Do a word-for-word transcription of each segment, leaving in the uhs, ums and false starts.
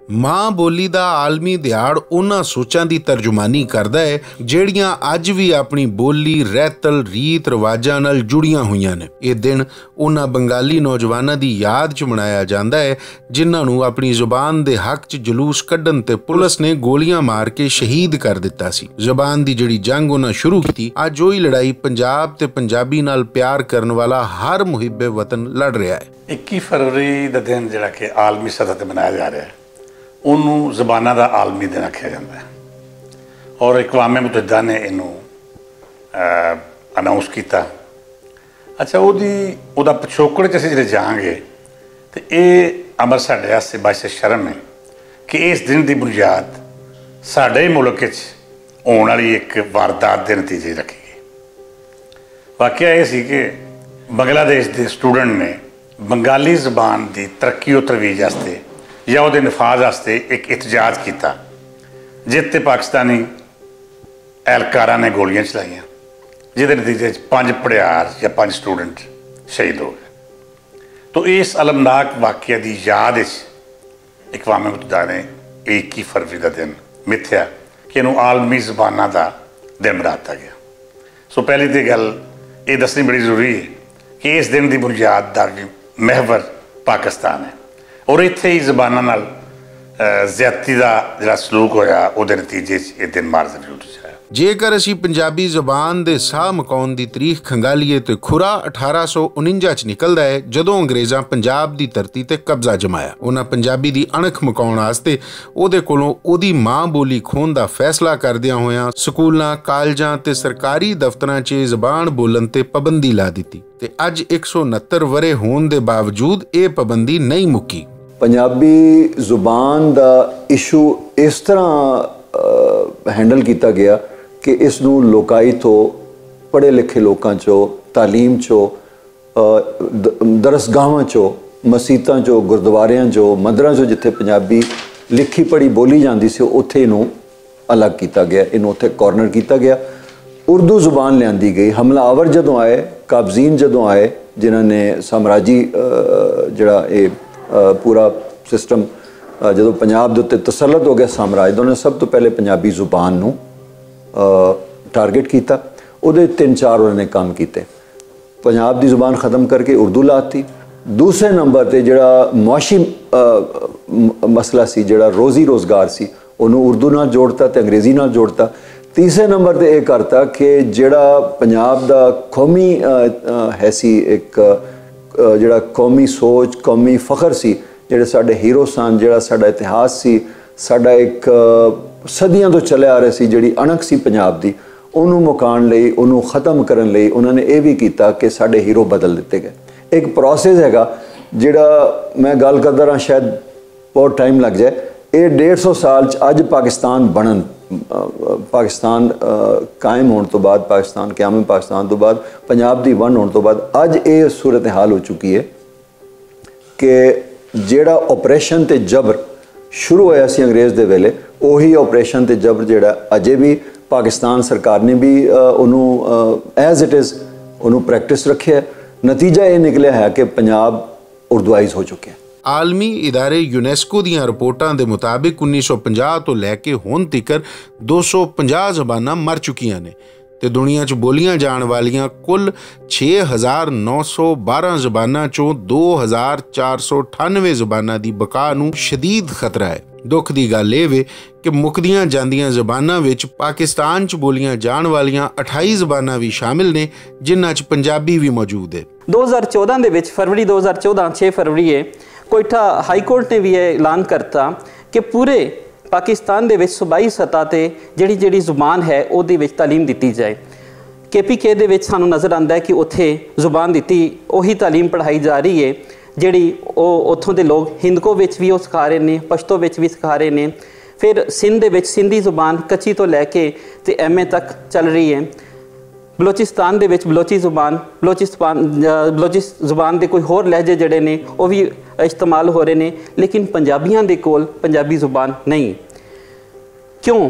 ماں بولی دا عالمی دیہاڑ انہاں سوچاں دی ترجمانی کردا ہے، جہڑیاں اج وی اپنی بولی، رہتل، ریت رواجاں نال جڑیاں ہوئیاں نے۔ ایہہ دن انہاں بنگالی نوجواناں دی یاد چ منایا جاندا ہے، جنہاں نوں اپنی زبان دے حق چ جلوس کڈن تے پولیس نے گولیاں مار کے شہید کر دتا سی۔ زبان دی جڑی جنگ انہاں شروع کیتی، اج اوہی لڑائی پنجاب تے پنجابی نال پیار کرن والا ہر محب وطن لڑ رہیا ہے۔ اکی فروری دا دن جڑا کہ عالمی سطح تے منایا جا رہیا ہے، اونوں زباناں دا عالمی دن آکھیا جاندا ہے، اور اقوام متحدہ نے اینوں اناؤنس کیتا۔ اچھا، اوہدا پچھوکڑ چ اسی جڑے جاؤں گے، تے ایہہ امر ساڈے واسطے باعث شرم ہے کہ اس دن دی بنیاد ساڈے ملک وچ ہون والی ایک واردات دے نتیجے رکھی گئی۔ واقعہ ایہہ سی کہ بنگلہ دیش دے سٹوڈنٹ نے بنگالی زبان دی ترقی و ترویج واسطے یا اوہدے نفاذ واسطے ایک احتجاج کیتا، جس تے پاکستانی اہلکاراں نے گولیاں چلائیاں، جس دے نتیجے وچ پنج پڑھیار یا پنج سٹوڈنٹ شہید ہو گئے۔ تو اس المناک واقعہ دی یاد وچ اقوام متحدہ نے اکی فروری دا دن متھیا کہ انہوں عالمی زباناں دا دن بنا دتا گیا۔ سو پہلی تے گل ایہہ دسنی بڑی ضروری ہے کہ اس دن دی بنیاد دا محور پاکستان ہے، اور اتھے ہی زباناں نال زیادتی دا جڑا سلوک ہویا، اوہدے نتیجے چ ایہہ دن مارز وجود چ آیا۔ جیکر اسی پنجابی زبان دے ساہ مکاؤن دی تاریخ کھنگالیے تے کھرا اٹھارہ سو انجا چ نکلدا ہے، جدوں انگریزاں پنجاب دی دھرتی تے قبضہ جمایا۔ انہاں پنجابی دی اݨکھ مکاؤن واسطے اوہدے کولوں اوہدی ماں بولی کھون دا فیصلہ کردیاں ہویاں سکولاں، کالجاں تے سرکاری دفتراں چ زبان بولن تے پابندی لا دتی۔ تے اج اک سو نتر ورے ہون دے باوجود ایہہ پابندی نئیں مکی۔ پنجابی زبان دا ایشو اس طرح ہینڈل کیتا گیا کہ اس نوں لوکائی توں، پڑھے لکھے لوکاں چوں، تعلیم چوں، درسگاہواں چوں، مسیتاں چوں، گردواریاں چوں، مندراں چوں جتھے پنجابی لکھی پڑھی بولی جاندی سی، اتھے انہوں الگ کیتا گیا، انہوں اتھے کارنر کیتا گیا۔ اردو زبان لیاندی گئی۔ حملہ آور جدوں آئے، قابضین جدوں آئے، جنہاں نے سامراجی جڑا اے پورا سسٹم جدوں پنجاب دے اتے تسلط ہو گیا سامراج دا، انہوں نے سب توں پہلے پنجابی زبان نوں ٹارگٹ کیتا۔ اودے تن چار انہوں نے کم کیتے۔ پنجاب دی زبان ختم کر کے اردو لاتی۔ دوسرے نمبر تے جڑا معاشی مسئلہ سی، جڑا روزی روزگار سی، انہوں اردو نال جوڑتا تے انگریزی نال جوڑتا۔ تیسرے نمبر تے ایہہ کرتا کہ جڑا پنجاب دا قومی حیثی ایک جڑا قومی سوچ، قومی فخر سی، جڑے ساڈے ہیرو سن، جڑا ساڈا اتہاس سی، ساڈا ایک صدیاں توں چلے آ رہے سی جڑی اݨک سی پنجاب دی، انہوں مکان لئی، انہوں ختم کرن لئی انہوں نے ایہہ وی کیتا کہ ساڈے ہیرو بدل دتے گئے۔ ایک پروسیس ہے گا، جڑا میں گل کردا رہا شاید بہت ٹائم لگ جائے۔ ایہہ ڈیڑھ سو سال چ اج پاکستان بنن، پاکستان قائم ہون توں بعد، پاکستان قیام پاکستان توں بعد، پنجاب دی ون ہون توں بعد اج ایہہ صورتحال ہو چکی ہے کہ جیہڑا آپریشن تے جبر شروع ہویا سی انگریز دے ویلے، اوہی آپریشن تے جبر جیہڑا اجے وی پاکستان سرکار نے وی انہوں ایز اٹ از انہوں پریکٹس رکھیا ہے۔ نتیجہ ایہہ نکلیا ہے کہ پنجاب اردوائز ہو چکیا ہے۔ عالمی ادارے یونیسکو دیاں رپورٹاں دے مطابق انیس سو پنجاہ توں لے کے ہن تیکر دو سو پنجاہ زباناں مر چکیاں نے، تے دنیا چ بولیاں جان والیاں کل چھ ہزار نو سو بارہ زباناں چوں دو ہزار چار سو اٹھانوے زباناں دی بقا نوں شدید خطرہ ہے۔ دکھ دی گل ایہہ وے کہ مکدیاں جاندیاں زباناں وچ پاکستان چ بولیاں جان والیاں اٹھائی زباناں وی شامل نے، جنہاں چ پنجابی وی موجود ہے۔ دو ہزار چودہ دے وچ فروری دو ہزار چودہ چھ فروری ہے، کوئٹہ ہائی کورٹ نے وی ایہہ اعلان کرتا کہ پورے پاکستان دے وچ صوبائی سطح تے جیہڑی جیہڑی زبان ہے اوہدے وچ تعلیم دتی جائے۔ کے پی کے دے وچ سانوں نظر آندا ہے کہ اتھے زبان دتی اوہی تعلیم پڑھائی جا رہی ہے جیہڑی او اتھوں دے لوگ ہندکو وچ وی او سکھا رہے نے، پشتو وچ وی سکھا رہے نے۔ فیر سندھ دے وچ سندھی زبان کچی توں لے کے تے ایم اے تک چل رہی ہے۔ بلوچستان دے وچ بلوچی زبان بلوچستان بلوچی زبان دے کوئی ہور لہجے جیہڑے نے او وی استعمال ہو رہے نے، لیکن پنجابیاں دے کول پنجابی زبان نہیں۔ کیوں؟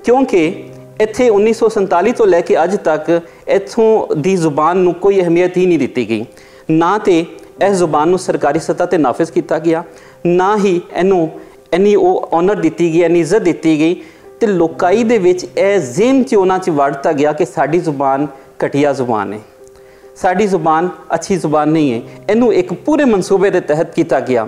کیونکہ اتھے انیس سو سینتالی توں لے کے اج تک اتھوں دی زبان نوں کوئی اہمیت ہی نہیں دتی گئی۔ نہ تے اس زبان نوں سرکاری سطح تے نافذ کیتا گیا، نہ ہی اینوں اینی او آنر دتی گئی، اینی عزت دتی گئی، تے لوکائی دے وچ اے ذہن چ انہاں چ وڑتا گیا کہ ساڈی زبان گھٹیا زبان ہے، ساڈی زبان اچھی زبان نہیں ہے۔ اینوں ایک پورے منصوبے دے تحت کیتا گیا،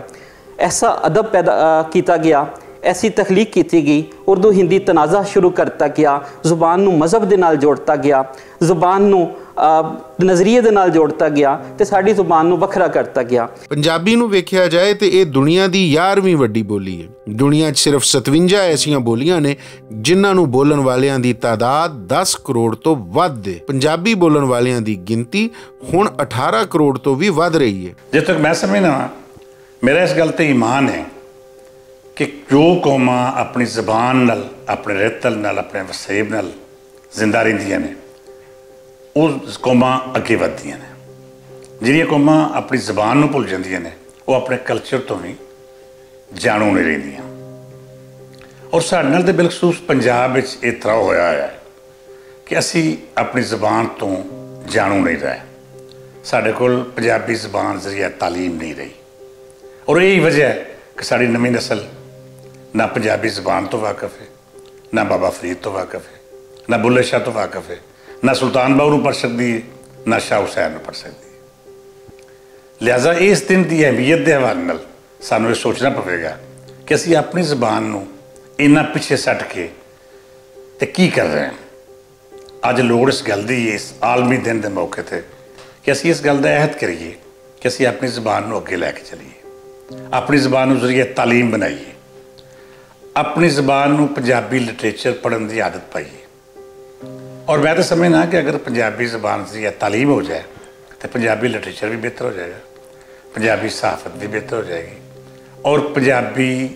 ایسا ادب پیدا آ، کیتا گیا، ایسی تخلیق کیتی گئی، اردو ہندی تنازعہ شروع کرتا گیا، زبان نوں مذہب دے نال جوڑتا گیا، زبان نوں آ، نظریے دے نال جوڑتا گیا، تے ساڈی زبان نوں وکھرا کرتا گیا۔ پنجابی نوں ویکھیا جائے تے ایہہ دنیا دی یارویں وڈی بولی ہے۔ دنیا چ صرف ستونجا ایسیاں بولیاں نے جنہاں نوں بولن والیاں دی تعداد دس کروڑ توں ودھ ہے۔ پنجابی بولن والیاں دی گنتی ہن اٹھارہ کروڑ توں وی ودھ رہی ہے۔ جتھے تک میں سمجھنا واں، میرا اس گل تے ایمان ہے کہ جو قوماں اپنی زبان نال، اپنے رتل نال، اپنے وسیب نال زندہ رہندیاں نے، او قوماں اگے ودھدیاں نے۔ جڑیاں قوماں اپنی زبان نوں بھل جاندیاں نے، او اپنے کلچر توں وی جانو نہیں رہندیاں۔ اور ساڈے نال تے بالخصوص پنجاب وچ اے تراؤ ہویا ہویا ہے کہ اسی اپنی زبان توں جانو نہیں رہے۔ ساڈے کول پنجابی زبان ذریعہ تعلیم نہیں رہی، اور یہی وجہ ہے کہ ساڈی نویں نسل نہ پنجابی زبان توں واقف ہے، نہ بابا فرید توں واقف ہے، نہ بلے شاہ توں واقف ہے، نہ سلطان باہو نوں پڑھ سکدی ہے، نہ شاہ حسین نوں پڑھ سکدی ہے۔ لہذا اس دن دی اہمیت دے حوالے نال سانوں یہ سوچنا پوے گا کہ اسی اپنی زبان نوں انہاں پچھے سٹ کے تے کی کر رہے ہیں۔ اج لوڑ اس گل دی ہے، اس عالمی دن دے موقع تے، کہ اسی اس گل دا عہد کریے کہ اسی اپنی زبان نوں اگے لے کے چلیے، اپنی زبان نوں ذریعہ تعلیم بنائیے، اپنی زبان نوں پنجابی لٹریچر پڑھن دی عادت پائیے۔ اور میں تو سمجھنا کہ اگر پنجابی زبان ذریعہ تعلیم ہو جائے تو پنجابی لٹریچر بھی بہتر ہو جائے گا، پنجابی صحافت بھی بہتر ہو جائے گی، اور پنجابی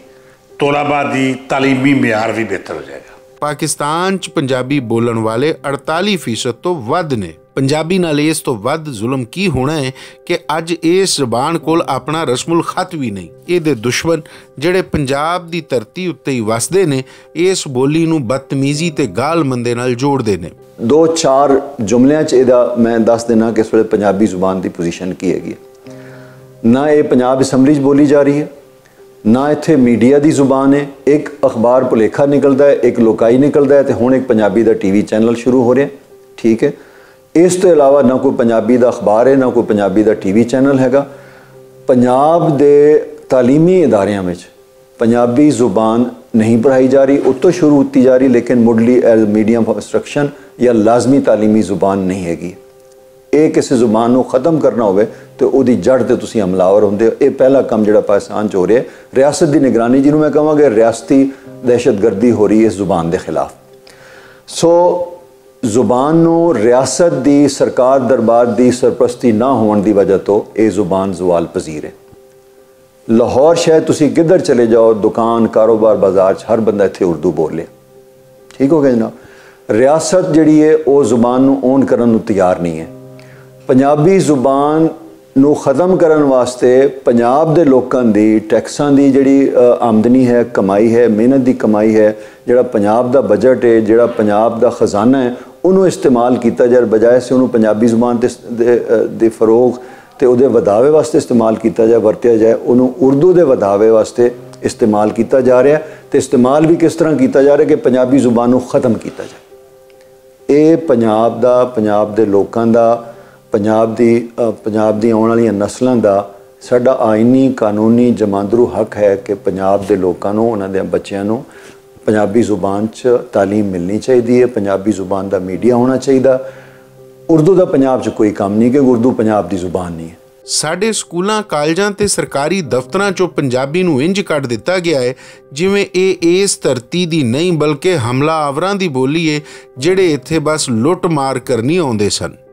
طلباء دی تعلیمی معیار بھی بہتر ہو جائے گا۔ پاکستان چ پنجابی بولن والے اڑتالی فیصد توں ودھ نے۔ پنجابی نال اس توں ودھ ظلم کی ہونا ہے کہ اج اس زبان کول اپنا رسم الخط وی نہیں۔ اے دے دشمن جڑے پنجاب دی دھرتی اُتے ہی وسدے نے، اس بولی نوں بدتمیزی تے گال مندے نال جوڑدے نے۔ دو چار جملیاں چ اے دا میں دس دینا کہ اس ویلے پنجابی زبان دی پوزیشن کی ہے گی۔ نہ اے پنجاب اسمبلی چ بولی جا رہی ہے، نہ ایتھے میڈیا دی زبان ہے۔ ایک اخبار پلیکھا نکلدا ہے، ایک لوکائی نکلدا ہے، تے ہن ایک پنجابی دا ٹی وی چینل شروع ہو رہیا ہے۔ ٹھیک ہے، اس تو علاوہ نہ کوئی پنجابی دا اخبار ہے، نہ کوئی پنجابی دا ٹی وی چینل ہے گا۔ پنجاب دے تعلیمی اداریاں وچ پنجابی زبان نہیں پڑھائی جا رہی، اتوں شروع ہوتی جا رہی، لیکن مڈلی ایز میڈیم آف انسٹرکشن یا لازمی تعلیمی زبان نہیں ہے گی۔ اے کسے زبان نوں ختم کرنا ہووے تے اوہدی جڑ تے تسی حملہ آور ہوندے ہو۔ اے پہلا کم جیہڑا پاکستان چ ہو رہیا ہے، ریاست دی نگرانی جنہوں میں کہواں گے، ریاستی دہشت گردی ہو رہی ہے اس زبان دے خلاف۔ سو زبان نوں ریاست دی سرکار دربار دی سرپرستی نہ ہون دی وجہ توں اے زبان زوال پذیر ہے۔ لاہور شہر تسی کدھر چلے جاؤ، دکان، کاروبار، بازار چ ہر بندہ اتھے اردو بولے۔ ٹھیک ہو گیا جناب؟ ریاست جڑی ہے، او زبان نوں اون کرن نوں تیار نہیں ہے۔ پنجابی زبان نوں ختم کرن واسطے پنجاب دے لوکاں دی ٹیکساں دی جڑی، آ، آمدنی ہے، کمائی ہے، محنت دی کمائی ہے، جڑا پنجاب دا بجٹ ہے، جڑا پنجاب دا خزانہ ہے، انہوں استعمال کیتا جائے، بجائے سے انہوں پنجابی زبان تے، دے، آ، دے فروغ تے اودے ودھاوے واسطے استعمال کیتا جائے، ورتیا جائے، انہوں اردو دے ودھاوے واسطے استعمال کیتا جا رہا ہے۔ تے استعمال بھی کس طرح کیتا جا رہا ہے کہ پنجابی زبان نوں ختم کیتا جائے۔ اے پنجاب دا، پنجاب دے لوکاں دا، پنجاب دی، آ، پنجاب دی آن والیاں نسلاں دا ساڈا آئینی، قانونی، جماندرو حق ہے کہ پنجاب دے لوکاں نوں، انہاں دے بچیاں نوں پنجابی زبان چ تعلیم ملنی چاہیدی ہے، پنجابی زبان دا میڈیا ہونا چاہیدا۔ اردو دا پنجاب چ کوئی کم نہیں، کیونکہ اردو پنجاب دی زبان نہیں ہے۔ ساڈے سکولاں، کالجاں تے سرکاری دفتراں چوں پنجابی نوں انج کڈ دتا گیا ہے، جویں اے اس دھرتی دی نہیں، بلکہ حملہ آوراں دی بولی ہے، جڑے اتھے بس لٹ مار کرنی آوندے سن۔